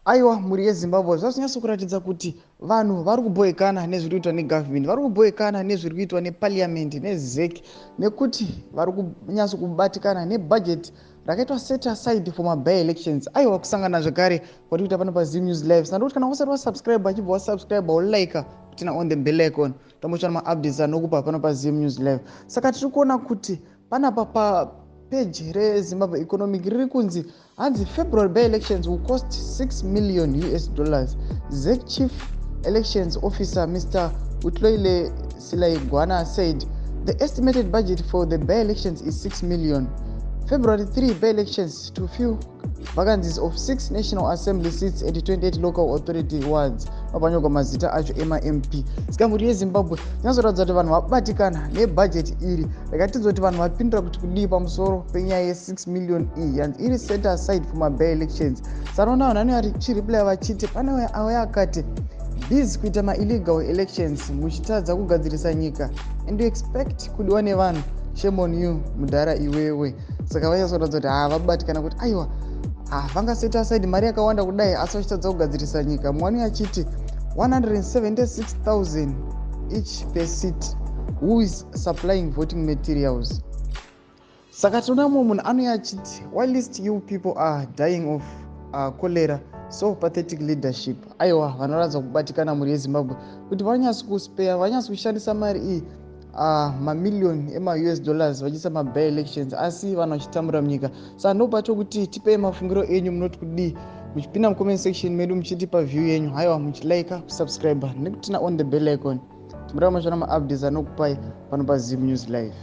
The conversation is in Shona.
Aiwa, mhuri yeZimbabwe, zvazvinyatso kuratidza kuti vanhu vari kubhoekana nezviri kuitwa negovernment, vari kubhoekana nezviri kuitwa neparliament neZEC, nekuti vari kunyatso kubatikana nebudget rakaitwa set aside for maby elections. Aiwa, kusangana zvekare kwati kuita pano paZim News Live. Saka ndokuti kana usati wasubscribe, achibva wasubscribe, wolike, kuturn on the bell icon, tambotsvana maupdates anokupa pano paZim News Live. Saka tiri kuona kuti panapa papage reZimbabwe Economic riri kunzi, hanzi, "February by elections will cost 6 million US dollars." ZEC chief elections officer Mr Utloile Silaigwana said the estimated budget for the by elections is 6 million. February 3 by elections to fill vacancies of 6 National Assembly seats and 28 local authority wards. Mapanyorwa mazita acho emaMP. Saka mhuri yeZimbabwe, zvinyazoratidza kuti vanhu vabatikana nebhajeti iri. Rakatidzwa kuti vanhu vapindura kuti kudii pamusoro penyaya ye6 million iyi yanzi iri set aside for maby elections. Sanoona vanhu vanenge vachireplya vachiti, pane auya akati, "Busy kuita maillegal elections muchitadza kugadzirisa nyika and you expect kudiwa nevanhu. Shame on you, mudhara iwewe." Saka vanyatsoratidza kuti ha, vabatikana kuti aiwa, vangaset aside mari yakawanda kudai asi vachitadza kugadzirisa nyika. Mumwe achiti, "176,000 each per seat. Who is supplying voting materials?" Saka tinoona mumwe munhu anouya achiti, "Whilst you people are dying of cholera, so pathetic leadership." Aiwa, vanoratidza kubatikana, mhuri yeZimbabwe, kuti vanyatsi kuspare, vanyatsi kushandisa mari iyi, mamiliyoni emaUS dollars, vachiisa maby elections asi vanhu vachitambura munyika. Saka ndopacho kuti tipei mafungiro enyu, munoti kudii muchipinda mucomment section medu muchitipa view yenyu. Haiwa, muchilike, kusubscribe nekuturn on the bell icon, timuramba muchiona maupdates anokupai pano paZim News Live.